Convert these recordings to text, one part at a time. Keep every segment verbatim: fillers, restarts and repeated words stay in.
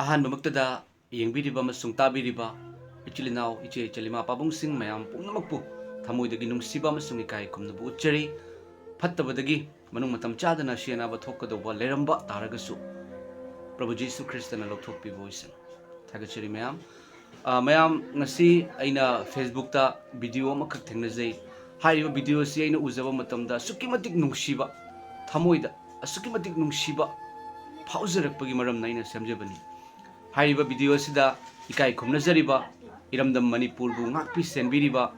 ꯑꯍꯥꯟꯕꯃꯛꯇꯗ ꯌꯦꯡꯕꯤꯔꯤꯕ ꯑꯃꯁꯨꯡ ꯇꯥꯕꯤꯔꯤꯕ ꯏꯆꯤꯜ ꯏꯅꯥꯎ, ꯏꯆꯦ ꯏꯆꯜ, ꯏꯃꯥ ꯄꯥꯕꯨꯡꯁꯤꯡ ꯃꯌꯥꯝ ꯄꯨꯝꯅꯃꯛꯄꯨ ꯊꯃꯣꯏꯗꯒꯤ ꯅꯨꯡꯁꯤꯕ ꯑꯃꯁꯨꯡ ꯏꯀꯥꯏ ꯈꯨꯝꯅꯕ ꯎꯠꯆꯔꯤ꯫ ꯐꯠꯇꯕꯗꯒꯤ ꯃꯅꯨꯡ ꯃꯇꯝ ꯆꯥꯗꯅ ꯑꯁꯤ ꯑꯅꯥꯕ ꯊꯣꯛꯀꯗꯧꯕ ꯂꯩꯔꯝꯕ ꯇꯥꯔꯒꯁꯨ, ꯄ꯭ꯔꯚꯨ ꯖꯤꯁꯨ ꯈ꯭ꯔꯤꯁꯇꯅ ꯂꯧꯊꯣꯛꯄꯤꯕ ꯑꯣꯏꯁꯅꯨ꯫ ꯊꯥꯒꯠꯆꯔꯤ ꯃꯌꯥꯝ꯫ ꯑ, ꯃꯌꯥꯝ, ꯉꯁꯤ ꯑꯩꯅ Facebook ꯇ video ꯑꯃꯈꯛ ꯊꯦꯡꯅꯖꯩ꯫ ꯍꯥꯏꯔꯤꯕ video ꯑꯁꯤ ꯑꯩꯅ ꯎꯖꯕ ꯃꯇꯝꯗ ꯑꯁꯨꯛꯀꯤ ꯃꯇꯤꯛ ꯅꯨꯡꯁꯤꯕ, ꯊꯃꯣꯏꯗ ꯑꯁꯨꯛꯀꯤ ꯃꯇꯤꯛ ꯅꯨꯡꯁꯤꯕ ꯐꯥꯎꯖꯔꯛꯄꯒꯤ ꯃꯔꯝꯅ ꯑꯩꯅ ꯁꯦꯝꯖꯕꯅꯤ꯫ ꯍꯥꯏꯔꯤꯕ video ꯑꯁꯤꯗ ꯏꯀꯥꯏ ꯈꯨꯝꯅꯖꯔꯤꯕ ꯏꯔꯝꯗꯝ ꯃꯅꯤꯄꯨꯔꯕꯨ ꯉꯥꯛꯄꯤ ꯁꯦꯟꯕꯤꯔꯤꯕ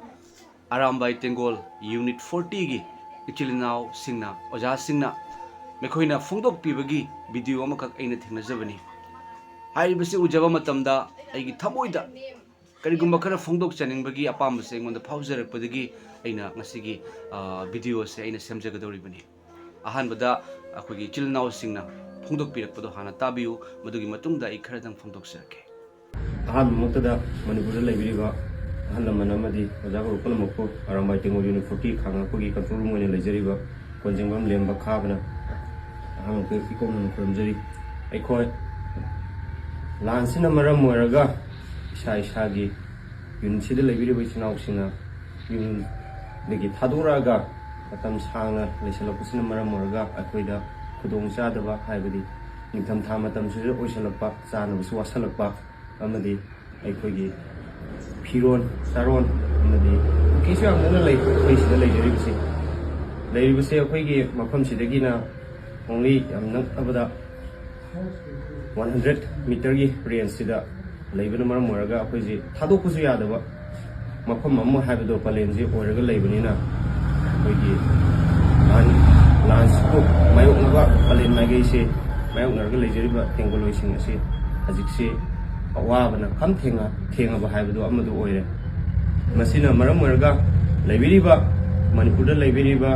ꯑꯔꯥꯝꯕꯥꯏ ꯇꯦꯡꯒꯣꯜ Unit forty ꯒꯤ ꯏꯆꯤꯜ ꯏꯅꯥꯎꯁꯤꯡꯅ, ꯑꯣꯖꯥꯁꯤꯡꯅ ꯃꯈꯣꯏꯅ ꯐꯣꯡꯗꯣꯛꯄꯤꯕꯒꯤ video ꯑꯃꯈꯛ ꯑꯩꯅ ꯊꯦꯡꯅꯖꯕꯅꯤ꯫ ꯍꯥꯏꯔꯤꯕꯁꯤ ꯎꯖꯕ ꯃꯇꯝꯗ ꯑꯩꯒꯤ ꯊꯃꯣꯏꯗ ꯀꯔꯤꯒꯨꯝꯕ ꯈꯔ ꯐꯣꯡꯗꯣꯛꯆꯅꯤꯡꯕꯒꯤ ꯑꯄꯥꯝꯕꯁꯦ ꯑꯩꯉꯣꯟꯗ ꯐꯥꯎꯖꯔꯛꯄꯗꯒꯤ ꯑꯩꯅ ꯉꯁꯤꯒꯤ, ꯑ, video ꯑꯁꯦ ꯑꯩꯅ ꯁꯦꯝꯖꯒꯗꯧꯔꯤꯕꯅꯤ꯫ ꯑꯍꯥꯟꯕꯗ ꯑꯩꯈꯣꯏꯒꯤ ꯏꯆꯤꯜ ꯏꯅꯥꯎꯁꯤꯡꯅ ꯐꯣꯡꯗꯣꯛꯄꯤꯔꯛꯄꯗꯣ ꯍꯥꯟꯅ ꯇꯥꯕꯤꯌꯨ, ꯃꯗꯨꯒꯤ ꯃꯇꯨꯡꯗ ꯑꯩ ꯈꯔꯗꯪ ꯐꯣꯡꯗꯣꯛꯆꯔꯛꯀꯦ꯫ ꯑꯍꯥꯟꯕꯃꯛꯇꯗ ꯃꯅꯤꯄꯨꯔꯗ ꯂꯩꯕꯤꯔꯤꯕ ꯑꯍꯜ ꯂꯃꯟ ꯑꯃꯗꯤ ꯑꯣꯖꯥ ꯒꯨꯔꯨ ꯄꯨꯝꯅꯃꯛꯄꯨ Arambai ꯇꯦꯡꯒꯣꯜ Unit forty ꯈꯥꯡꯉꯕꯣꯛꯀꯤ control room ꯑꯣꯏꯅ ꯂꯩꯖꯔꯤꯕ ꯀꯣꯟꯖꯦꯡꯕꯝ ꯂꯦꯝꯕ ꯈꯥꯕꯅ ꯑꯍꯥꯟꯕ ꯏꯀꯣꯛ ꯅꯧꯅ ꯈꯨꯔꯨꯝꯖꯔꯤ꯫ ꯑꯩꯈꯣꯏ ꯂꯥꯟꯁꯤꯅ ꯃꯔꯝ ꯑꯣꯏꯔꯒ ꯏꯁꯥ ꯏꯁꯥꯒꯤ unit ꯁꯤꯗ ꯂꯩꯕꯤꯔꯤꯕ ꯏꯆꯤꯜ ꯏꯅꯥꯎꯁꯤꯡꯅ ꯌꯨꯝꯗꯒꯤ ꯊꯥꯗꯣꯔꯛꯑꯒ ꯃꯇꯝ ꯁꯥꯡꯅ ꯂꯩꯁꯜꯂꯛꯄꯁꯤꯅ ꯃꯔꯝ ꯑꯣꯏꯔꯒ ꯑꯩꯈꯣꯏꯗ ꯈꯨꯗꯣꯡꯆꯥꯗꯕ, ꯍꯥꯏꯕꯗꯤ ꯅꯤꯡꯊꯝꯊꯥ ꯃꯇꯝꯁꯤꯗ ꯑꯣꯏꯁꯜꯂꯛꯄ, ꯆꯥꯅꯕꯁꯨ ꯋꯥꯁꯜꯂꯛꯄ, ꯑꯃꯗꯤ ꯑꯩꯈꯣꯏꯒꯤ ꯐꯤꯔꯣꯟ ꯆꯥꯔꯣꯟ ꯑꯃꯗꯤ ꯀꯨꯀꯤꯁꯨ ꯌꯥꯝ ꯅꯛꯅ ꯂꯩ꯫ ꯑꯩꯈꯣꯏ ꯁꯤꯗ ꯂꯩꯖꯔꯤꯕꯁꯤ, ꯂꯩꯔꯤꯕꯁꯦ ꯑꯩꯈꯣꯏꯒꯤ ꯃꯐꯝꯁꯤꯗꯒꯤꯅ only ꯌꯥꯝ ꯅꯛꯑꯕꯗ one hundred meter ꯒꯤ range ꯁꯤꯗ ꯂꯩꯕꯅ ꯃꯔꯝ ꯑꯣꯏꯔꯒ ꯑꯩꯈꯣꯏꯁꯤ ꯊꯥꯗꯣꯛꯄꯁꯨ ꯌꯥꯗꯕ ꯃꯐꯝ ꯑꯃ ꯍꯥꯏꯕꯗꯣ ꯄꯂꯦꯟꯁꯤ ꯑꯣꯏꯔꯒ ꯂꯩꯕꯅꯤꯅ, ꯑꯩꯈꯣꯏꯒꯤ ꯂꯥꯟ, ꯂꯥꯟꯁꯤꯕꯨ ꯃꯥꯌꯣꯛꯅꯕ ꯄꯂꯦꯟ ꯃꯥꯏꯀꯩꯁꯦ ꯃꯥꯌꯣꯛꯅꯔꯒ ꯂꯩꯖꯔꯤꯕ ꯇꯦꯡꯒꯣꯂꯣꯏꯁꯤꯡ ꯑꯁꯤ ꯍꯧꯖꯤꯛꯁꯤ ꯑꯋꯥꯕꯅ ꯈꯝ ꯊꯦꯡꯉ-, ꯊꯦꯡꯉꯕ ꯍꯥꯏꯕꯗꯨ ꯑꯃꯗꯨ ꯑꯣꯏꯔꯦ꯫ ꯃꯁꯤꯅ ꯃꯔꯝ ꯑꯣꯏꯔꯒ ꯂꯩꯕꯤꯔꯤꯕ, ꯃꯅꯤꯄꯨꯔꯗ ꯂꯩꯕꯤꯔꯤꯕ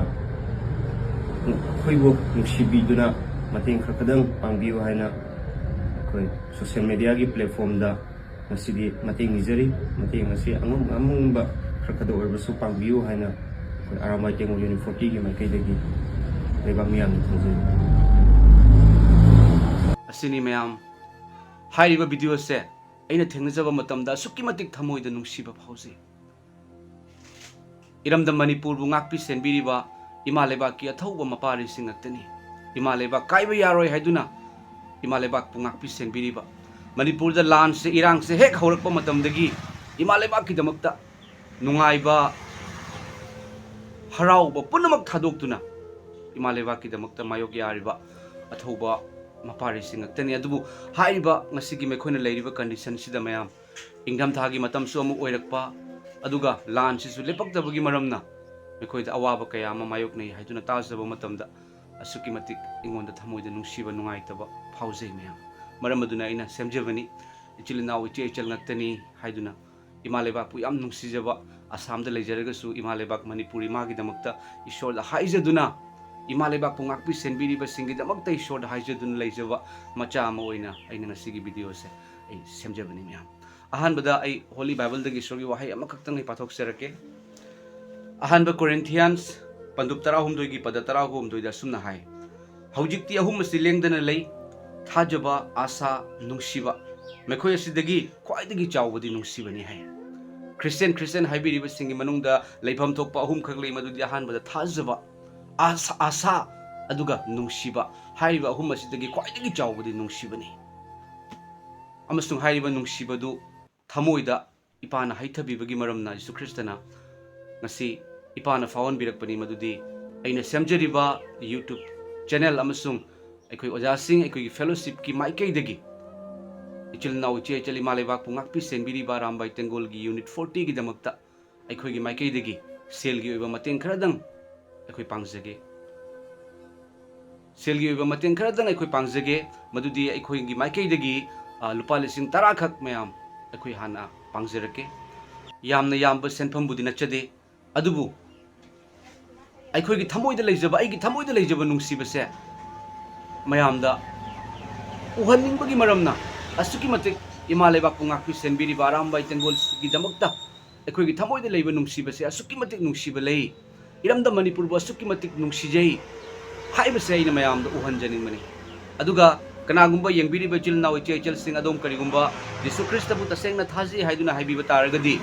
ꯑꯩꯈꯣꯏꯕꯨ ꯅꯨꯡꯁꯤꯕꯤꯗꯨꯅ ꯃꯇꯦꯡ ꯈꯔ ꯈꯛꯇꯪ ꯄꯥꯡꯕꯤꯌꯨ ꯍꯥꯏꯅ ꯑꯩꯈꯣꯏ social media ꯒꯤ platform ꯗ ꯉꯁꯤꯗꯤ ꯃꯇꯦꯡ ꯅꯤꯖꯔꯤ꯫ ꯃꯇꯦꯡ ꯑꯁꯤ ꯑꯉꯝ ꯑꯉꯝꯕ ꯈꯔ ꯈꯛꯇ ꯑꯣꯏꯔꯕꯁꯨ ꯄꯥꯡꯕꯤꯌꯨ ꯍꯥꯏꯅ ꯑꯩꯈꯣꯏ ꯑꯔꯥꯝꯕꯥꯏ ꯇꯦꯡꯒꯣꯜ Unit forty ꯒꯤ ꯃꯥꯏꯀꯩꯗꯒꯤ ꯂꯩꯕꯥꯛ ꯃꯤꯌꯥꯝꯅ ꯈꯪꯖꯔꯤ꯫ ꯑꯁꯤꯅꯤ ꯃꯌꯥꯝ, ꯍꯥꯏꯔꯤꯕ ꯚꯤꯗꯤꯑꯣꯁꯦ ꯑꯩꯅ ꯊꯦꯡꯅꯖꯕ ꯃꯇꯝꯗ ꯑꯁꯨꯛꯀꯤ ꯃꯇꯤꯛ ꯊꯃꯣꯏꯗ ꯅꯨꯡꯁꯤꯕ ꯐꯥꯎꯖꯩ꯫ ꯏꯔꯝꯗꯝ ꯃꯅꯤꯄꯨꯔꯕꯨ ꯉꯥꯛꯄꯤ ꯁꯦꯟꯕꯤꯔꯤꯕ ꯏꯃꯥ ꯂꯩꯕꯥꯛꯀꯤ ꯑꯊꯧꯕ ꯃꯄꯥꯔꯤꯁꯤꯡ ꯉꯥꯛꯇꯅꯤ꯫ ꯏꯃꯥ ꯂꯩꯕꯥꯛ ꯀꯥꯏꯕ ꯌꯥꯔꯣꯏ ꯍꯥꯏꯗꯨꯅ ꯏꯃꯥ ꯂꯩꯕꯥꯛꯄꯨ ꯉꯥꯛꯄꯤ ꯁꯦꯟꯕꯤꯔꯤꯕ, ꯃꯅꯤꯄꯨꯔꯗ ꯂꯥꯟꯁꯦ, ꯏꯔꯥꯡꯁꯦ ꯍꯦꯛ ꯍꯧꯔꯛꯄ ꯃꯇꯝꯗꯒꯤ ꯏꯃꯥ ꯂꯩꯕꯥꯛꯀꯤꯗꯃꯛꯇ ꯅꯨꯡꯉꯥꯏꯕ, ꯍꯔꯥꯎꯕ ꯄꯨꯝꯅꯃꯛ ꯊꯥꯗꯣꯛꯇꯨꯅ ꯏꯃꯥ ꯂꯩꯕꯥꯛꯀꯤꯗꯃꯛꯇ ꯃꯥꯌꯣꯛ ꯌꯥꯔꯤꯕ ꯑꯊꯧꯕ ꯃꯄꯥꯔꯤꯁꯤꯡ ꯉꯥꯛꯇꯅꯤ꯫ ꯑꯗꯨꯕꯨ ꯍꯥꯏꯔꯤꯕ ꯉꯁꯤꯒꯤ ꯃꯈꯣꯏꯅ ꯂꯩꯔꯤꯕ ꯀꯟꯗꯤꯁꯟꯁꯤꯗ ꯃꯌꯥꯝ, ꯏꯪꯊꯝꯊꯥꯒꯤ ꯃꯇꯝꯁꯨ ꯑꯃꯨꯛ ꯑꯣꯏꯔꯛꯄ, ꯑꯗꯨꯒ ꯂꯥꯟꯁꯤꯁꯨ ꯂꯦꯞꯄꯛꯇꯕꯒꯤ ꯃꯔꯝꯅ ꯃꯈꯣꯏꯗ ꯑꯋꯥꯕ ꯀꯌꯥ ꯑꯃ ꯃꯥꯌꯣꯛꯅꯩ ꯍꯥꯏꯗꯨꯅ ꯇꯥꯖꯕ ꯃꯇꯝꯗ ꯑꯁꯨꯛꯀꯤ ꯃꯇꯤꯛ ꯑꯩꯉꯣꯟꯗ ꯊꯃꯣꯏꯗ ꯅꯨꯡꯁꯤꯕ, ꯅꯨꯡꯉꯥꯏꯇꯕ ꯐꯥꯎꯖꯩ ꯃꯌꯥꯝ꯫ ꯃꯔꯝ ꯑꯗꯨꯅ ꯑꯩꯅ ꯁꯦꯝꯖꯕꯅꯤ, ꯏꯆꯤꯜ ꯏꯅꯥꯎ, ꯏꯆꯦ ꯏꯆꯜ ꯉꯥꯛꯇꯅꯤ ꯍꯥꯏꯗꯨꯅ ꯏꯃꯥ ꯂꯩꯕꯥꯛꯄꯨ ꯌꯥꯝ ꯅꯨꯡꯁꯤꯖꯕ, ꯑꯁꯥꯝꯗ ꯂꯩꯖꯔꯒꯁꯨ ꯏꯃꯥ ꯂꯩꯕꯥꯛ ꯃꯅꯤꯄꯨꯔ ꯏꯃꯥꯒꯤꯗꯃꯛꯇ ꯏꯁꯣꯔꯗ ꯍꯥꯏꯖꯗꯨꯅ, ꯏꯃꯥ ꯂꯩꯕꯥꯛꯄꯨ ꯉꯥꯛꯄꯤ ꯁꯦꯟꯕꯤꯔꯤꯕꯁꯤꯡꯒꯤꯗꯃꯛꯇ ꯏꯁꯣꯔꯗ ꯍꯥꯏꯖꯗꯨꯅ ꯂꯩꯖꯕ ꯃꯆꯥ ꯑꯃ ꯑꯣꯏꯅ ꯑꯩꯅ ꯉꯁꯤꯒꯤ ꯚꯤꯗꯤꯑꯣꯁꯦ ꯑꯩ ꯁꯦꯝꯖꯕꯅꯤ ꯃꯌꯥꯝ꯫ ꯑꯍꯥꯟꯕꯗ ꯑꯩ ꯍꯣꯂꯤ ꯕꯥꯏꯕꯜꯗꯒꯤ ꯏꯁꯣꯔꯒꯤ ꯋꯥꯍꯩ ꯑꯃꯈꯛꯇꯪ ꯑꯩ ꯄꯥꯊꯣꯛꯆꯔꯛꯀꯦ꯫ ꯑꯍꯥꯟꯕ ꯀꯣꯔꯤꯟꯊꯤꯌꯟꯁ ꯄꯟꯗꯨꯞ ꯇꯔꯥꯍꯨꯝꯗꯣꯏꯒꯤ ꯄꯗ ꯇꯔꯥꯍꯨꯝꯗꯣꯏꯗ ꯑꯁꯨꯝꯅ ꯍꯥꯏ, "ꯍꯧꯖꯤꯛꯇꯤ ꯑꯍꯨꯝ ꯑꯁꯤ ꯂꯦꯡꯗꯅ ꯂꯩ: ꯊꯥꯖꯕ, ꯑꯥꯁꯥ, ꯅꯨꯡꯁꯤꯕ꯫ ꯃꯈꯣꯏ ꯑꯁꯤꯗꯒꯤ ꯈ꯭ꯋꯥꯏꯗꯒꯤ ꯆꯥꯎꯕꯗꯤ ꯅꯨꯡꯁꯤꯕꯅꯤ" ꯍꯥꯏ꯫ ꯈ꯭ꯔꯤꯁꯇꯤꯌꯟ, ꯈ꯭ꯔꯤꯁꯇꯤꯌꯟ ꯍꯥꯏꯕꯤꯔꯤꯕꯁꯤꯡꯒꯤ ꯃꯅꯨꯡꯗ ꯂꯩꯐꯝ ꯊꯣꯛꯄ ꯑꯍꯨꯝꯈꯛ ꯂꯩ, ꯃꯗꯨꯗꯤ ꯑꯍꯥꯟꯕꯗ ꯊꯥꯖꯕ, ꯑꯥꯁꯥ, ꯑꯥꯁꯥ, ꯑꯗꯨꯒ ꯅꯨꯡꯁꯤꯕ꯫ ꯍꯥꯏꯔꯤꯕ ꯑꯍꯨꯝ ꯑꯁꯤꯗꯒꯤ ꯈ꯭ꯋꯥꯏꯗꯒꯤ ꯆꯥꯎꯕꯗꯤ ꯅꯨꯡꯁꯤꯕꯅꯤ꯫ ꯑꯃꯁꯨꯡ ꯍꯥꯏꯔꯤꯕ ꯅꯨꯡꯁꯤꯕꯗꯨ ꯊꯃꯣꯏꯗ ꯏꯄꯥꯅ ꯍꯩꯊꯕꯤꯕꯒꯤ ꯃꯔꯝꯅ ꯖꯤꯁꯨ ꯈ꯭ꯔꯤꯁꯇꯅ ꯉꯁꯤ ꯏꯄꯥꯅ ꯐꯥꯎꯍꯟꯕꯤꯔꯛꯄꯅꯤ, ꯃꯗꯨꯗꯤ ꯑꯩꯅ ꯁꯦꯝꯖꯔꯤꯕ YouTube ꯆꯦꯅꯦꯜ ꯑꯃꯁꯨꯡ ꯑꯩꯈꯣꯏ ꯑꯣꯖꯥꯁꯤꯡ, ꯑꯩꯈꯣꯏꯒꯤ ꯐꯦꯂꯣꯁꯤꯞꯀꯤ ꯃꯥꯏꯀꯩꯗꯒꯤ ꯏꯆꯤꯜ ꯏꯅꯥꯎ, ꯏꯆꯦ ꯏꯆꯜ, ꯏꯃꯥ ꯂꯩꯕꯥꯛꯄꯨ ꯉꯥꯛꯄꯤ ꯁꯦꯟꯕꯤꯔꯤꯕ ꯑꯔꯥꯝꯕꯥꯏ ꯇꯦꯡꯒꯣꯜꯒꯤ ꯌꯨꯅꯤꯠ ꯐꯣꯔꯇꯤꯒꯤꯗꯃꯛꯇ ꯑꯩꯈꯣꯏꯒꯤ ꯃꯥꯏꯀꯩꯗꯒꯤ ꯁꯦꯜꯒꯤ ꯑꯣꯏꯕ ꯃꯇꯦꯡ ꯈꯔꯗꯪ ꯑꯩꯈꯣꯏ ꯄꯥꯡꯖꯒꯦ꯫ ꯁꯦꯜꯒꯤ ꯑꯣꯏꯕ ꯃꯇꯦꯡ ꯈꯔꯗꯪ ꯑꯩꯈꯣꯏ ꯄꯥꯡꯖꯒꯦ, ꯃꯗꯨꯗꯤ ꯑꯩꯈꯣꯏꯒꯤ ꯃꯥꯏꯀꯩꯗꯒꯤ, ꯑ, ꯂꯨꯄꯥ ꯂꯤꯁꯤꯡ ꯇꯔꯥ ꯈꯛ ꯃꯌꯥꯝ ꯑꯩꯈꯣꯏ ꯍꯥꯟꯅ ꯄꯥꯡꯖꯔꯛꯀꯦ꯫ ꯌꯥꯝꯅ ꯌꯥꯝꯕ ꯁꯦꯟꯐꯝꯕꯨꯗꯤ ꯅꯠꯆꯗꯦ, ꯑꯗꯨꯕꯨ ꯑꯩꯈꯣꯏꯒꯤ ꯊꯃꯣꯏꯗ ꯂꯩꯖꯕ, ꯑꯩꯒꯤ ꯊꯃꯣꯏꯗ ꯂꯩꯖꯕ ꯅꯨꯡꯁꯤꯕꯁꯦ ꯃꯌꯥꯝꯗ ꯎꯍꯟꯅꯤꯡꯕꯒꯤ ꯃꯔꯝꯅ, ꯑꯁꯨꯛꯀꯤ ꯃꯇꯤꯛ ꯏꯃꯥ ꯂꯩꯕꯥꯛꯄꯨ ꯉꯥꯛꯄꯤ ꯁꯦꯟꯕꯤꯔꯤꯕ ꯑꯔꯥꯝꯕꯥꯏ ꯇꯦꯡꯒꯣꯜꯒꯤꯗꯃꯛꯇ ꯑꯩꯈꯣꯏꯒꯤ ꯊꯃꯣꯏꯗ ꯂꯩꯕ ꯅꯨꯡꯁꯤꯕꯁꯦ ꯑꯁꯨꯛꯀꯤ ꯃꯇꯤꯛ ꯅꯨꯡꯁꯤꯕ ꯂꯩ, ꯏꯔꯝꯗꯝ ꯃꯅꯤꯄꯨꯔꯕꯨ ꯑꯁꯨꯛꯀꯤ ꯃꯇꯤꯛ ꯅꯨꯡꯁꯤꯖꯩ ꯍꯥꯏꯕꯁꯦ ꯑꯩꯅ ꯃꯌꯥꯝꯗ ꯎꯍꯟꯖꯅꯤꯡꯕꯅꯤ꯫ ꯑꯗꯨꯒ ꯀꯅꯥꯒꯨꯝꯕ ꯌꯦꯡꯕꯤꯔꯤꯕ ꯏꯆꯤꯜ ꯏꯅꯥꯎ ꯏꯆꯦ ꯏꯆꯜꯁꯤꯡ, ꯑꯗꯣꯝ ꯀꯔꯤꯒꯨꯝꯕ ꯖꯤꯁꯨ ꯈ꯭ꯔꯤꯁꯇꯕꯨ ꯇꯁꯦꯡꯅ ꯊꯥꯖꯩ ꯍꯥꯏꯗꯨꯅ ꯍꯥꯏꯕꯤꯕ ꯇꯥꯔꯒꯗꯤ,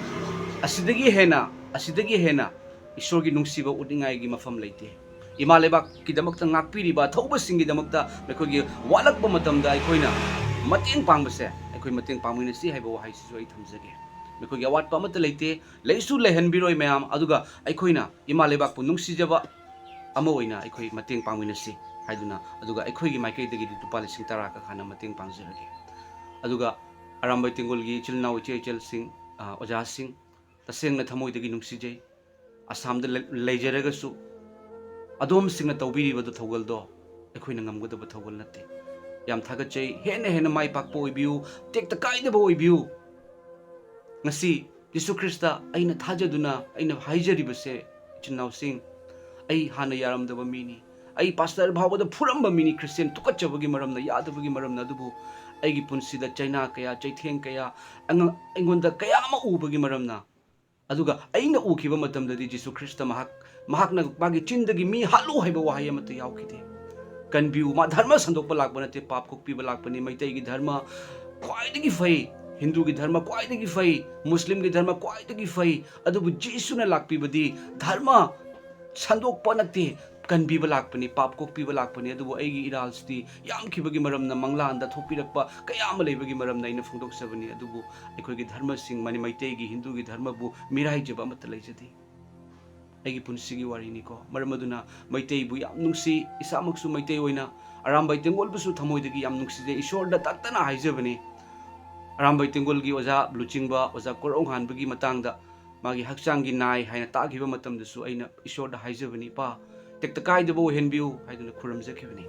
ꯑꯁꯤꯗꯒꯤ ꯍꯦꯟꯅ, ꯑꯁꯤꯗꯒꯤ ꯍꯦꯟꯅ ꯏꯁꯣꯔꯒꯤ ꯅꯨꯡꯁꯤꯕ ꯎꯠꯅꯤꯡꯉꯥꯏꯒꯤ ꯃꯐꯝ ꯂꯩꯇꯦ꯫ ꯏꯃꯥ ꯂꯩꯕꯥꯛꯀꯤꯗꯃꯛꯇ ꯉꯥꯛꯄꯤꯔꯤꯕ ꯊꯧꯕꯁꯤꯡꯒꯤꯗꯃꯛꯇ ꯑꯩꯈꯣꯏꯒꯤ ꯋꯥꯠꯂꯛꯄ ꯃꯇꯝꯗ ꯑꯩꯈꯣꯏꯅ ꯃꯇꯦꯡ ꯄꯥꯡꯕꯁꯦ, ꯑꯩꯈꯣꯏ ꯃꯇꯦꯡ ꯄꯥꯡꯃꯤꯟꯅꯁꯤ ꯍꯥꯏꯕ ꯋꯥꯍꯩꯁꯤꯁꯨ ꯑꯩ ꯊꯝꯖꯒꯦ꯫ ꯑꯩꯈꯣꯏꯒꯤ ꯑꯋꯥꯠꯄ ꯑꯃꯠꯇ ꯂꯩꯇꯦ, ꯂꯩꯁꯨ ꯂꯩꯍꯟꯕꯤꯔꯣꯏ ꯃꯌꯥꯝ꯫ ꯑꯗꯨꯒ ꯑꯩꯈꯣꯏꯅ ꯏꯃꯥ ꯂꯩꯕꯥꯛꯄꯨ ꯅꯨꯡꯁꯤꯖꯕ ꯑꯃ ꯑꯣꯏꯅ ꯑꯩꯈꯣꯏ ꯃꯇꯦꯡ ꯄꯥꯡꯃꯤꯟꯅꯁꯤ ꯍꯥꯏꯗꯨꯅ, ꯑꯗꯨꯒ ꯑꯩꯈꯣꯏꯒꯤ ꯃꯥꯏꯀꯩꯗꯒꯤꯗꯤ ꯂꯨꯄꯥ ꯂꯤꯁꯤꯡ ꯇꯔꯥ ꯀꯛ ꯍꯥꯟꯅ ꯃꯇꯦꯡ ꯄꯥꯡꯖꯔꯒꯦ꯫ ꯑꯗꯨꯒ ꯑꯔꯥꯝꯕꯥꯏ ꯇꯦꯡꯒꯣꯜꯒꯤ ꯏꯆꯤꯜ ꯏꯅꯥꯎ ꯏꯆꯦ ꯏꯆꯜꯁꯤꯡ, ꯑ, ꯑꯣꯖꯥꯁꯤꯡ, ꯇꯁꯦꯡꯅ ꯊꯃꯣꯏꯗꯒꯤ ꯅꯨꯡꯁꯤꯖꯩ꯫ ꯑꯁꯥꯝꯗ ꯂꯩ-, ꯂꯩꯖꯔꯒꯁꯨ ꯑꯗꯣꯝꯁꯤꯡꯅ ꯇꯧꯕꯤꯔꯤꯕꯗꯨ ꯊꯧꯒꯜꯗꯣ ꯑꯩꯈꯣꯏꯅ ꯉꯝꯒꯗꯕ ꯊꯧꯒꯜ ꯅꯠꯇꯦ꯫ ꯌꯥꯝ ꯊꯥꯒꯠꯆꯩ꯫ ꯍꯦꯟꯅ ꯍꯦꯟꯅ ꯃꯥꯏ ꯄꯥꯛꯄ ꯑꯣꯏꯕꯤꯌꯨ, ꯇꯦꯛꯇ ꯀꯥꯏꯗꯕ ꯑꯣꯏꯕꯤꯌꯨ꯫ ꯉꯁꯤ ꯖꯤꯁꯨ ꯈ꯭ꯔꯤꯁꯇ ꯑꯩꯅ ꯊꯥꯖꯗꯨꯅ ꯑꯩꯅ ꯍꯥꯏꯖꯔꯤꯕꯁꯦ, ꯏꯆꯤꯟ ꯏꯅꯥꯎꯁꯤꯡ, ꯑꯩ ꯍꯥꯟꯅ ꯌꯥꯔꯝꯗꯕ ꯃꯤꯅꯤ꯫ ꯑꯩ ꯄꯥꯁꯇꯔ ꯐꯥꯎꯕꯗ ꯐꯨꯔꯝꯕ ꯃꯤꯅꯤ, ꯈ꯭ꯔꯤꯁꯇꯤꯌꯟ ꯇꯨꯀꯠꯆꯕꯒꯤ ꯃꯔꯝꯅ, ꯌꯥꯗꯕꯒꯤ ꯃꯔꯝꯅ꯫ ꯑꯗꯨꯕꯨ ꯑꯩꯒꯤ ꯄꯨꯟꯁꯤꯗ ꯆꯩꯅꯥ ꯀꯌꯥ, ꯆꯩꯊꯦꯡ ꯀꯌꯥ, ꯑꯉ-, ꯑꯩꯉꯣꯟꯗ ꯀꯌꯥ ꯑꯃ ꯎꯕꯒꯤ ꯃꯔꯝꯅ, ꯑꯗꯨꯒ ꯑꯩꯅ ꯎꯈꯤꯕ ꯃꯇꯝꯗꯗꯤ ꯖꯤꯁꯨ ꯈ꯭ꯔꯤꯁꯇ ꯃꯍꯥꯛ, ꯃꯍꯥꯛꯅ ꯃꯥꯒꯤ ꯆꯤꯟꯗꯒꯤ "ꯃꯤ ꯍꯥꯠꯂꯨ" ꯍꯥꯏꯕ ꯋꯥꯍꯩ ꯑꯃꯠꯇ ꯌꯥꯎꯈꯤꯗꯦ꯫ ꯀꯟꯕꯤꯌꯨ, ꯃꯥ ꯙꯔꯃ ꯁꯟꯗꯣꯛꯄ ꯂꯥꯛꯄ ꯅꯠꯇꯦ, ꯄꯥꯞ ꯀꯣꯛꯄꯤꯕ ꯂꯥꯛꯄꯅꯤ꯫ ꯃꯩꯇꯩꯒꯤ ꯙꯔꯃ ꯈ꯭ꯋꯥꯏꯗꯒꯤ ꯐꯩ, ꯍꯤꯟꯗꯨꯒꯤ ꯙꯔꯃ ꯈ꯭ꯋꯥꯏꯗꯒꯤ ꯐꯩ, ꯃꯨꯁꯂꯤꯝꯒꯤ ꯙꯔꯃ ꯈ꯭ꯋꯥꯏꯗꯒꯤ ꯐꯩ, ꯑꯗꯨꯕꯨ ꯖꯤꯁꯨꯅ ꯂꯥꯛꯄꯤꯕꯗꯤ ꯙꯔꯃ ꯁꯟꯗꯣꯛꯄ ꯅꯠꯇꯦ, ꯀꯟꯕꯤꯕ ꯂꯥꯛꯄꯅꯤ, ꯄꯥꯞ ꯀꯣꯛꯄꯤꯕ ꯂꯥꯛꯄꯅꯤ꯫ ꯑꯗꯨꯕꯨ ꯑꯩꯒꯤ ꯏꯔꯥꯜꯁꯤꯗꯤ ꯌꯥꯝꯈꯤꯕꯒꯤ ꯃꯔꯝꯅ, ꯃꯪꯂꯥꯟꯗ ꯊꯣꯛꯄꯤꯔꯛꯄ ꯀꯌꯥ ꯑꯃ ꯂꯩꯕꯒꯤ ꯃꯔꯝꯅ ꯑꯩꯅ ꯐꯣꯡꯗꯣꯛꯆꯕꯅꯤ꯫ ꯑꯗꯨꯕꯨ ꯑꯩꯈꯣꯏꯒꯤ ꯙꯔꯃꯁꯤꯡ, ꯃꯅꯤ-, ꯃꯩꯇꯩꯒꯤ, ꯍꯤꯟꯗꯨꯒꯤ ꯙꯔꯃꯕꯨ ꯃꯤꯔꯥꯏꯖꯕ ꯑꯃꯠꯇ ꯂꯩꯖꯗꯦ꯫ ꯑꯩꯒꯤ ꯄꯨꯟꯁꯤꯒꯤ ꯋꯥꯔꯤꯅꯤꯀꯣ꯫ ꯃꯔꯝ ꯑꯗꯨꯅ ꯃꯩꯇꯩꯕꯨ ꯌꯥꯝ ꯅꯨꯡꯁꯤ, ꯏꯁꯥꯃꯛꯁꯨ ꯃꯩꯇꯩ ꯑꯣꯏꯅ ꯑꯔꯥꯝꯕꯥꯏ ꯇꯦꯡꯒꯣꯜꯕꯨꯁꯨ ꯊꯃꯣꯏꯗꯒꯤ ꯌꯥꯝ ꯅꯨꯡꯁꯤꯖꯩ, ꯏꯁꯣꯔꯗ ꯇꯠꯇꯅ ꯍꯥꯏꯖꯕꯅꯤ꯫ ꯑꯔꯥꯝꯕꯥꯏ ꯇꯦꯡꯒꯣꯜꯒꯤ ꯑꯣꯖꯥ ꯂꯨꯆꯤꯡꯕ ꯑꯣꯖꯥ ꯀꯣꯔꯧꯉꯥꯟꯕꯒꯤ ꯃꯇꯥꯡꯗ ꯃꯥꯒꯤ ꯍꯛꯆꯥꯡꯒꯤ ꯅꯥꯏ ꯍꯥꯏꯅ ꯇꯥꯈꯤꯕ ꯃꯇꯝꯗꯁꯨ ꯑꯩꯅ ꯏꯁꯣꯔꯗ ꯍꯥꯏꯖꯕꯅꯤ, "ꯏꯄꯥ, ꯇꯦꯛꯇ ꯀꯥꯏꯗꯕ ꯑꯣꯏꯍꯟꯕꯤꯌꯨ" ꯍꯥꯏꯗꯨꯅ ꯈꯨꯔꯨꯝꯖꯈꯤꯕꯅꯤ꯫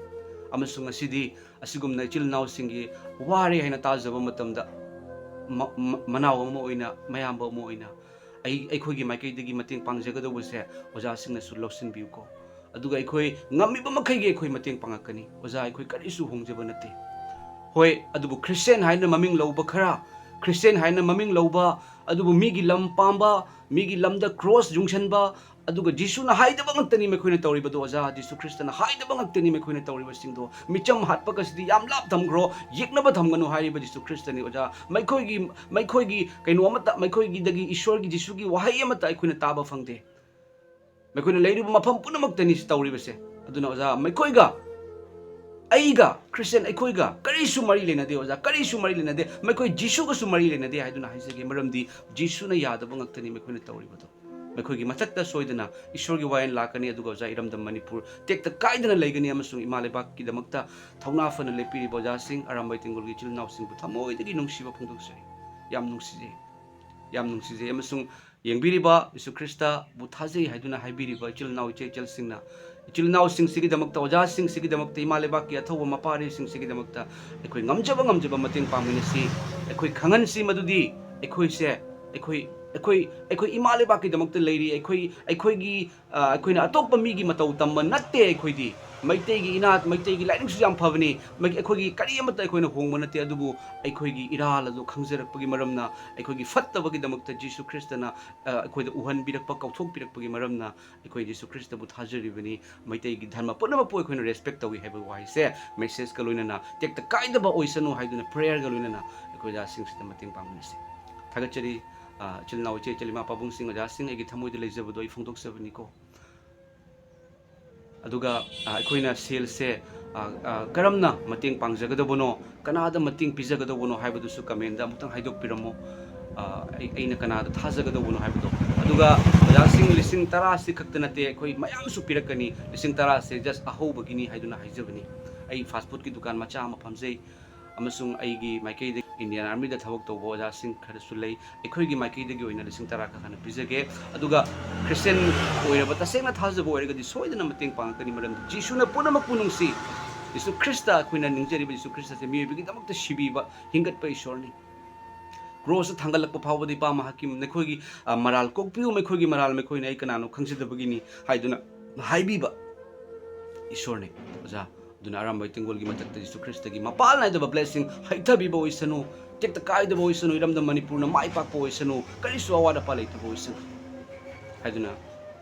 ꯑꯃꯁꯨꯡ ꯉꯁꯤꯗꯤ ꯑꯁꯤꯒꯨꯝꯅ ꯏꯆꯤꯜ ꯏꯅꯥꯎꯁꯤꯡꯒꯤ ꯋꯥꯔꯦ ꯍꯥꯏꯅ ꯇꯥꯖꯕ ꯃꯇꯝꯗ ꯃ-, ꯃ-, ꯃꯅꯥꯎ ꯑꯃ ꯑꯣꯏꯅ, ꯃꯌꯥꯝꯕ ꯑꯃ ꯑꯣꯏꯅ ꯑꯩ, ꯑꯩꯈꯣꯏꯒꯤ ꯃꯥꯏꯀꯩꯗꯒꯤ ꯃꯇꯦꯡ ꯄꯥꯡꯖꯒꯗꯧꯕꯁꯦ ꯑꯣꯖꯥꯁꯤꯡꯅꯁꯨ ꯂꯧꯁꯤꯟꯕꯤꯌꯨꯀꯣ꯫ ꯑꯗꯨꯒ ꯑꯩꯈꯣꯏ ꯉꯝꯃꯤꯕ ꯃꯈꯩꯒꯤ ꯑꯩꯈꯣꯏ ꯃꯇꯦꯡ ꯄꯥꯡꯉꯛꯀꯅꯤ꯫ ꯑꯣꯖꯥ, ꯑꯩꯈꯣꯏ ꯀꯔꯤꯁꯨ ꯍꯣꯡꯖꯕ ꯅꯠꯇꯦ꯫ ꯍꯣꯏ, ꯑꯗꯨꯕꯨ ꯈ꯭ꯔꯤꯁꯇꯤꯌꯥꯟ ꯍꯥꯏꯅ ꯃꯃꯤꯡ ꯂꯧꯕ ꯈꯔ, ꯈ꯭ꯔꯤꯁꯇꯤꯌꯥꯟ ꯍꯥꯏꯅ ꯃꯃꯤꯡ ꯂꯧꯕ, ꯑꯗꯨꯕꯨ ꯃꯤꯒꯤ ꯂꯝ ꯄꯥꯝꯕ, ꯃꯤꯒꯤ ꯂꯝꯗ ꯀ꯭ꯔꯣꯁ ꯌꯨꯡꯁꯟꯕ, ꯑꯗꯨꯒ ꯖꯤꯁꯨꯅ ꯍꯥꯏꯗꯕ ꯉꯥꯛꯇꯅꯤ ꯃꯈꯣꯏꯅ ꯇꯧꯔꯤꯕꯗꯣ ꯑꯣꯖꯥ꯫ ꯖꯤꯁꯨ ꯈ꯭ꯔꯤꯁꯇꯅ ꯍꯥꯏꯗꯕ ꯉꯥꯛꯇꯅꯤ ꯃꯈꯣꯏꯅ ꯇꯧꯔꯤꯕꯁꯤꯡꯗꯣ꯫ ꯃꯤꯆꯝ ꯍꯥꯠꯄꯒꯁꯤꯗꯤ ꯌꯥꯝ ꯂꯥꯞ ꯊꯝꯈ꯭ꯔꯣ, ꯌꯦꯛꯅꯕ ꯊꯝꯒꯅꯨ ꯍꯥꯏꯔꯤꯕ ꯖꯤꯁꯨ ꯈ꯭ꯔꯤꯁꯇꯅꯤ ꯑꯣꯖꯥ꯫ ꯃꯈꯣꯏꯒꯤ, ꯃꯈꯣꯏꯒꯤ ꯀꯩꯅꯣ ꯑꯃꯠꯇ, ꯃꯈꯣꯏꯒꯤꯗꯒꯤ ꯏꯁꯣꯔꯒꯤ, ꯖꯤꯁꯨꯒꯤ ꯋꯥꯍꯩ ꯑꯃꯠꯇ ꯑꯩꯈꯣꯏꯅ ꯇꯥꯕ ꯐꯪꯗꯦ꯫ ꯃꯈꯣꯏꯅ ꯂꯩꯔꯤꯕ ꯃꯐꯝ ꯄꯨꯝꯅꯃꯛꯇꯅꯤ ꯁꯤ ꯇꯧꯔꯤꯕꯁꯦ꯫ ꯑꯗꯨꯅ ꯑꯣꯖꯥ, ꯃꯈꯣꯏꯒ, ꯑꯩꯒ, ꯈ꯭ꯔꯤꯁꯇꯤꯌꯥꯟ ꯑꯩꯈꯣꯏꯒ ꯀꯔꯤꯁꯨ ꯃꯔꯤ ꯂꯩꯅꯗꯦ ꯑꯣꯖꯥ, ꯀꯔꯤꯁꯨ ꯃꯔꯤ ꯂꯩꯅꯗꯦ꯫ ꯃꯈꯣꯏ ꯖꯤꯁꯨꯒꯁꯨ ꯃꯔꯤ ꯂꯩꯅꯗꯦ ꯍꯥꯏꯗꯨꯅ ꯍꯥꯏꯖꯒꯦ, ꯃꯔꯝꯗꯤ ꯖꯤꯁꯨꯅ ꯌꯥꯗꯕ ꯉꯥꯛꯇꯅꯤ ꯃꯈꯣꯏꯅ ꯇꯧꯔꯤꯕꯗꯣ꯫ ꯃꯈꯣꯏꯒꯤ ꯃꯊꯛꯇ ꯁꯣꯏꯗꯅ ꯏꯁꯣꯔꯒꯤ ꯋꯥꯌꯦꯜ ꯂꯥꯛꯀꯅꯤ, ꯑꯗꯨꯒ ꯑꯣꯖꯥ, ꯏꯔꯝꯗꯝ ꯃꯅꯤꯄꯨꯔ ꯇꯦꯛꯇ ꯀꯥꯏꯗꯅ ꯂꯩꯒꯅꯤ, ꯑꯃꯁꯨꯡ ꯏꯃꯥ ꯂꯩꯕꯥꯛꯀꯤꯗꯃꯛꯇ ꯊꯧꯅꯥ ꯐꯅ ꯂꯦꯞꯄꯤꯔꯤꯕ ꯑꯣꯖꯥꯁꯤꯡ, ꯑꯔꯥꯝꯕꯥꯏ ꯇꯦꯡꯒꯣꯜꯒꯤ ꯏꯆꯤꯜ ꯏꯅꯥꯎꯁꯤꯡꯕꯨ ꯊꯃꯣꯏꯗꯒꯤ ꯅꯨꯡꯁꯤꯕ ꯐꯣꯡꯗꯣꯛꯆꯔꯤ꯫ ꯌꯥꯝ ꯅꯨꯡꯁꯤꯖꯩ, ꯌꯥꯝ ꯅꯨꯡꯁꯤꯖꯩ꯫ ꯑꯃꯁꯨꯡ ꯌꯦꯡꯕꯤꯔꯤꯕ ꯌꯤꯁꯨ ꯈ꯭ꯔꯤꯁꯇꯕꯨ ꯊꯥꯖꯩ ꯍꯥꯏꯗꯨꯅ ꯍꯥꯏꯕꯤꯔꯤꯕ ꯏꯆꯤꯜ ꯏꯅꯥꯎ ꯏꯆꯦ ꯏꯆꯜꯁꯤꯡꯅ, ꯏꯆꯤꯜ ꯏꯅꯥꯎꯁꯤꯡꯁꯤꯒꯤꯗꯃꯛꯇ, ꯑꯣꯖꯥꯁꯤꯡꯁꯤꯒꯤꯗꯃꯛꯇ, ꯏꯃꯥ ꯂꯩꯕꯥꯛꯀꯤ ꯑꯊꯧꯕ ꯃꯄꯥꯔꯤꯁꯤꯡꯁꯤꯒꯤꯗꯃꯛꯇ ꯑꯩꯈꯣꯏ ꯉꯝꯖꯕ ꯉꯝꯖꯕ ꯃꯇꯦꯡ ꯄꯥꯡꯃꯤꯟꯅꯁꯤ꯫ ꯑꯩꯈꯣꯏ ꯈꯪꯍꯟꯁꯤ ꯃꯗꯨꯗꯤ ꯑꯩꯈꯣꯏꯁꯦ, ꯑꯩꯈꯣꯏ, ꯑꯩꯈꯣꯏ, ꯑꯩꯈꯣꯏ ꯏꯃꯥ ꯂꯩꯕꯥꯛꯀꯤꯗꯃꯛꯇ ꯂꯩꯔꯤ꯫ ꯑꯩꯈꯣꯏ, ꯑꯩꯈꯣꯏꯒꯤ, ꯑ, ꯑꯩꯈꯣꯏꯅ ꯑꯇꯣꯞꯄ ꯃꯤꯒꯤ ꯃꯇꯧ ꯇꯝꯕ ꯅꯠꯇꯦ꯫ ꯑꯩꯈꯣꯏꯗꯤ ꯃꯩꯇꯩꯒꯤ ꯏꯅꯥꯠ, ꯃꯩꯇꯩꯒꯤ ꯂꯥꯏꯅꯤꯡꯁꯨ ꯌꯥꯝ ꯐꯕꯅꯤ꯫ ꯃꯩ-, ꯑꯩꯈꯣꯏꯒꯤ ꯀꯔꯤ ꯑꯃꯠꯇ ꯑꯩꯈꯣꯏꯅ ꯍꯣꯡꯕ ꯅꯠꯇꯦ꯫ ꯑꯗꯨꯕꯨ ꯑꯩꯈꯣꯏꯒꯤ ꯏꯔꯥꯜ ꯑꯗꯨ ꯈꯪꯖꯔꯛꯄꯒꯤ ꯃꯔꯝꯅ, ꯑꯩꯈꯣꯏꯒꯤ ꯐꯠꯇꯕꯒꯤꯗꯃꯛꯇ ꯖꯤꯁꯨ ꯈ꯭ꯔꯤꯁꯇꯅ, ꯑ, ꯑꯩꯈꯣꯏꯗ ꯎꯍꯟꯕꯤꯔꯛꯄ, ꯀꯧꯊꯣꯛꯄꯤꯔꯛꯄꯒꯤ ꯃꯔꯝꯅ ꯑꯩꯈꯣꯏ ꯖꯤꯁꯨ ꯈ꯭ꯔꯤꯁꯇꯕꯨ ꯊꯥꯖꯔꯤꯕꯅꯤ꯫ ꯃꯩꯇꯩꯒꯤ ꯙꯔꯃ ꯄꯨꯝꯅꯃꯛꯄꯨ ꯑꯩꯈꯣꯏꯅ ꯔꯦꯁꯄꯦꯛ ꯇꯧꯏ ꯍꯥꯏꯕ ꯋꯥꯍꯩꯁꯦ ꯃꯦꯁꯦꯖꯀ ꯂꯣꯏꯅꯅ, ꯇꯦꯛꯇ ꯀꯥꯏꯗꯕ ꯑꯣꯏꯁꯅꯨ ꯍꯥꯏꯗꯨꯅ ꯄ꯭ꯔꯦꯌꯔꯒ ꯂꯣꯏꯅꯅ ꯑꯩꯈꯣꯏ ꯑꯣꯖꯥꯁꯤꯡꯁꯤꯗ ꯃꯇꯦꯡ ꯄꯥꯡꯃꯤꯟꯅꯁꯤ꯫ ꯊꯥꯒꯠꯆꯔꯤ꯫ ꯑ, ꯏꯆꯤꯜ ꯏꯅꯥꯎ, ꯏꯆꯦ ꯏꯆꯜ, ꯏꯃꯥ ꯄꯥꯕꯨꯡꯁꯤꯡ, ꯑꯣꯖꯥꯁꯤꯡ, ꯑꯩꯒꯤ ꯊꯃꯣꯏꯗ ꯂꯩꯖꯕꯗꯣ ꯑꯩ ꯐꯣꯡꯗꯣꯛꯆꯕꯅꯤꯀꯣ꯫ ꯑꯗꯨꯒ, ꯑ, ꯑꯩꯈꯣꯏꯅ ꯁꯦꯜꯁꯦ, ꯑ, ꯑ, ꯀꯔꯝꯅ ꯃꯇꯦꯡ ꯄꯥꯡꯖꯒꯗꯕꯅꯣ, ꯀꯅꯥꯗ ꯃꯇꯦꯡ ꯄꯤꯖꯒꯗꯧꯕꯅꯣ ꯍꯥꯏꯕꯗꯨꯁꯨ ꯀꯃꯦꯟꯗ ꯑꯃꯨꯛꯇꯪ ꯍꯥꯏꯗꯣꯛꯄꯤꯔꯝꯃꯣ꯫ ꯑ, ꯑꯩ, ꯑꯩꯅ ꯀꯅꯥꯗ ꯊꯥꯖꯒꯗꯧꯕꯅꯣ ꯍꯥꯏꯕꯗꯣ꯫ ꯑꯗꯨꯒ ꯑꯣꯖꯥꯁꯤꯡ, ꯂꯤꯁꯤꯡ ꯇꯔꯥꯁꯤ ꯈꯛꯇ ꯅꯠꯇꯦ, ꯑꯩꯈꯣꯏ ꯃꯌꯥꯝꯁꯨ ꯄꯤꯔꯛꯀꯅꯤ꯫ ꯂꯤꯁꯤꯡ ꯇꯔꯥꯁꯦ just ꯑꯍꯧꯕꯒꯤꯅꯤ ꯍꯥꯏꯗꯨꯅ ꯍꯥꯏꯖꯕꯅꯤ꯫ ꯑꯩ ꯐꯥꯁ ꯐꯨꯗꯀꯤ ꯗꯨꯀꯥꯟ ꯃꯆꯥ ꯑꯃ ꯐꯝꯖꯩ, ꯑꯃꯁꯨꯡ ꯑꯩꯒꯤ ꯃꯥꯏꯀꯩꯗꯒꯤ ꯏꯟꯗꯤꯌꯥꯟ ꯑꯥꯔꯃꯤꯗ ꯊꯕꯛ ꯇꯧꯕ ꯑꯣꯖꯥꯁꯤꯡ ꯈꯔꯁꯨ ꯂꯩ꯫ ꯑꯩꯈꯣꯏꯒꯤ ꯃꯥꯏꯀꯩꯗꯒꯤ ꯑꯣꯏꯅ ꯂꯤꯁꯤꯡ ꯇꯔꯥ ꯈꯛ ꯍꯥꯟꯅ ꯄꯤꯖꯒꯦ꯫ ꯑꯗꯨꯒ ꯈ꯭ꯔꯤꯁꯇꯤꯌꯥꯟ ꯑꯣꯏꯔꯕ, ꯇꯁꯦꯡꯅ ꯊꯥꯖꯕ ꯑꯣꯏꯔꯒꯗꯤ ꯁꯣꯏꯗꯅ ꯃꯇꯦꯡ ꯄꯥꯡꯉꯛꯀꯅꯤ, ꯃꯔꯝꯗꯤ ꯖꯤꯁꯨꯅ ꯄꯨꯝꯅꯃꯛꯄꯨ ꯅꯨꯡꯁꯤ꯫ ꯖꯤꯁꯨ ꯈ꯭ꯔꯤꯁꯇ, ꯑꯩꯈꯣꯏꯅ ꯅꯤꯡꯖꯔꯤꯕ ꯖꯤꯁꯨ ꯈ꯭ꯔꯤꯁꯇꯁꯦ ꯃꯤꯑꯣꯏꯕꯒꯤꯗꯃꯛꯇ ꯁꯤꯕꯤꯕ, ꯍꯤꯡꯒꯠꯄ ꯏꯁꯣꯔꯅꯤ꯫ ꯀ꯭ꯔꯣꯁꯇ ꯊꯥꯡꯒꯠꯂꯛꯄ ꯐꯥꯎꯕꯗ, "ꯏꯄꯥ ꯃꯍꯥꯛꯀꯤ, ꯅꯈꯣꯏꯒꯤ, ꯑ, ꯃꯔꯥꯜ ꯀꯣꯛꯄꯤꯌꯨ, ꯃꯈꯣꯏꯒꯤ ꯃꯔꯥꯜ ꯃꯈꯣꯏꯅ ꯑꯩ ꯀꯅꯥꯅꯣ ꯈꯪꯖꯗꯕꯒꯤꯅꯤ" ꯍꯥꯏꯗꯨꯅ ꯍꯥꯏꯕꯤꯕ ꯏꯁꯣꯔꯅꯤ, ꯑꯣꯖꯥ꯫ ꯑꯗꯨꯅ ꯑꯔꯥꯝꯕꯥꯏ ꯇꯦꯡꯒꯣꯜꯒꯤ ꯃꯊꯛꯇ ꯖꯤꯁꯨ ꯈ꯭ꯔꯤꯁꯇꯒꯤ ꯃꯄꯥꯜ ꯅꯥꯏꯗꯕ ꯕ꯭ꯂꯦꯁꯤꯡ ꯍꯩꯊꯕꯤꯕ ꯑꯣꯏꯁꯅꯨ꯫ ꯇꯦꯛꯇ ꯀꯥꯏꯗꯕ ꯑꯣꯏꯁꯅꯨ, ꯏꯔꯝꯗꯝ ꯃꯅꯤꯄꯨꯔꯅ ꯃꯥꯏ ꯄꯥꯛꯄ ꯑꯣꯏꯁꯅꯨ, ꯀꯔꯤꯁꯨ ꯑꯋꯥꯠ ꯑꯄꯥ ꯂꯩꯇꯕ ꯑꯣꯏꯁꯅꯨ ꯍꯥꯏꯗꯨꯅ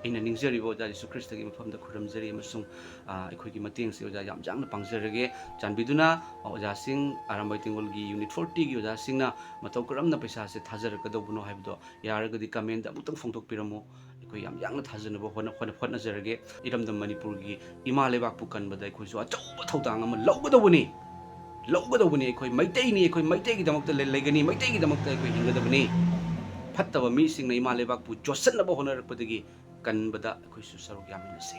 ꯑꯩꯅ ꯅꯤꯡꯖꯔꯤꯕ ꯑꯣꯖꯥ ꯌꯦꯁꯨ ꯈ꯭ꯔꯤꯁꯇꯒꯤ ꯃꯐꯝꯗ ꯈꯨꯔꯨꯝꯖꯔꯤ, ꯑꯃꯁꯨꯡ ꯑ, ꯑꯩꯈꯣꯏꯒꯤ ꯃꯇꯦꯡꯁꯦ ꯑꯣꯖꯥ ꯌꯥꯝ ꯌꯥꯡꯅ ꯄꯥꯡꯖꯔꯒꯦ꯫ ꯆꯥꯟꯕꯤꯗꯨꯅ ꯑꯣꯖꯥꯁꯤꯡ, ꯑꯔꯥꯝꯕꯥꯏ ꯇꯦꯡꯒꯣꯜꯒꯤ ꯌꯨꯅꯤꯠ ꯐꯣꯔꯇꯤꯒꯤ ꯑꯣꯖꯥꯁꯤꯡꯅ ꯃꯇꯧ ꯀꯔꯝꯅ ꯄꯩꯁꯥꯁꯦ ꯊꯥꯖꯔꯛꯀꯗꯧꯕꯅꯣ ꯍꯥꯏꯕꯗꯣ ꯌꯥꯔꯒꯗꯤ ꯀꯃꯦꯟꯗ ꯑꯃꯨꯛꯇꯪ ꯐꯣꯡꯗꯣꯛꯄꯤꯔꯝꯃꯨ꯫ ꯑꯩꯈꯣꯏ ꯌꯥꯝ ꯌꯥꯡꯅ ꯊꯥꯖꯅꯕ ꯍꯣꯠꯅ-, ꯍꯣꯠꯅ-, ꯍꯣꯠꯅꯖꯔꯒꯦ꯫ ꯏꯔꯝꯗꯝ ꯃꯅꯤꯄꯨꯔꯒꯤ ꯏꯃꯥ ꯂꯩꯕꯥꯛꯄꯨ ꯀꯟꯕꯗ ꯑꯩꯈꯣꯏꯁꯨ ꯑꯆꯧꯕ ꯊꯧꯗꯥꯡ ꯑꯃ ꯂꯧꯒꯗꯧꯕꯅꯤ꯫ ꯂꯧꯒꯗꯧꯕꯅꯤ꯫ ꯑꯩꯈꯣꯏ ꯃꯩꯇꯩꯅꯤ, ꯑꯩꯈꯣꯏ ꯃꯩꯇꯩꯒꯤꯗꯃꯛꯇ ꯂꯩ-, ꯂꯩꯒꯅꯤ, ꯃꯩꯇꯩꯒꯤꯗꯃꯛꯇ ꯑꯩꯈꯣꯏ ꯍꯤꯡꯒꯗꯕꯅꯤ꯫ ꯐꯠꯇꯕ ꯃꯤꯁꯤꯡꯅ ꯏꯃꯥ ꯂꯩꯕꯥꯛꯄꯨ ꯆꯣꯠꯁꯟꯅꯕ ꯍꯣꯠꯅꯔꯛꯄꯗꯒꯤ ꯀꯟꯕꯗ ꯑꯩꯈꯣꯏꯁꯨ ꯁꯔꯨꯛ ꯌꯥꯃꯤꯟꯅꯁꯤ꯫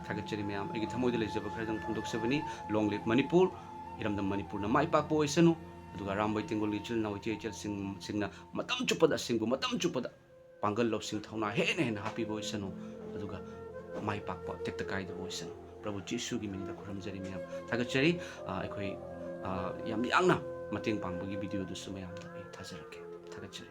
ꯊꯥꯒꯠꯆꯔꯤ ꯃꯌꯥꯝ, ꯑꯩꯒꯤ ꯊꯃꯣꯏꯗ ꯂꯩꯖꯕ ꯈꯔꯗꯪ ꯐꯣꯡꯗꯣꯛꯆꯕꯅꯤ꯫ Long live ꯃꯅꯤꯄꯨꯔ, ꯏꯔꯝꯗꯝ ꯃꯅꯤꯄꯨꯔꯅ ꯃꯥꯏ ꯄꯥꯛꯄ ꯑꯣꯏꯁꯅꯨ꯫ ꯑꯗꯨꯒ ꯑꯔꯥꯝꯕꯥꯏ ꯇꯦꯡꯒꯣꯜꯒꯤ ꯏꯆꯤꯜ ꯏꯅꯥꯎ ꯏꯆꯦ ꯏꯆꯜꯁꯤꯡ, ꯁꯤꯡꯅ ꯃꯇꯝ ꯆꯨꯞꯄꯗ, ꯑꯁꯤꯒꯨꯝꯕ ꯃꯇꯝ ꯆꯨꯞꯄꯗ ꯄꯥꯡꯒꯜ ꯂꯧꯁꯤꯡ ꯊꯧꯅꯥ ꯍꯦꯟꯅ ꯍꯦꯟꯅ ꯍꯥꯞꯄꯤꯕ ꯑꯣꯏꯁꯅꯨ꯫ ꯑꯗꯨꯒ ꯃꯥꯏ ꯄꯥꯛꯄ ꯇꯦꯛꯇ ꯀꯥꯏꯗꯕ ꯑꯣꯏꯁꯅꯨ꯫ ꯄ꯭ꯔꯚꯨ ꯖꯤꯁꯨꯒꯤ ꯃꯤꯡꯗ ꯈꯨꯔꯨꯝꯖꯔꯤ ꯃꯌꯥꯝ꯫ ꯊꯥꯒꯠꯆꯔꯤ꯫ ꯑ, ꯑꯩꯈꯣꯏ, ꯑ, ꯌꯥꯝ ꯌꯥꯡꯅ ꯃꯇꯦꯡ ꯄꯥꯡꯕꯒꯤ ꯚꯤꯗꯤꯑꯣꯗꯨꯁꯨ ꯃꯌꯥꯝꯗ ꯑꯩ ꯊꯥꯖꯔꯛꯀꯦ꯫ ꯊꯥꯒꯠꯆꯔꯤ꯫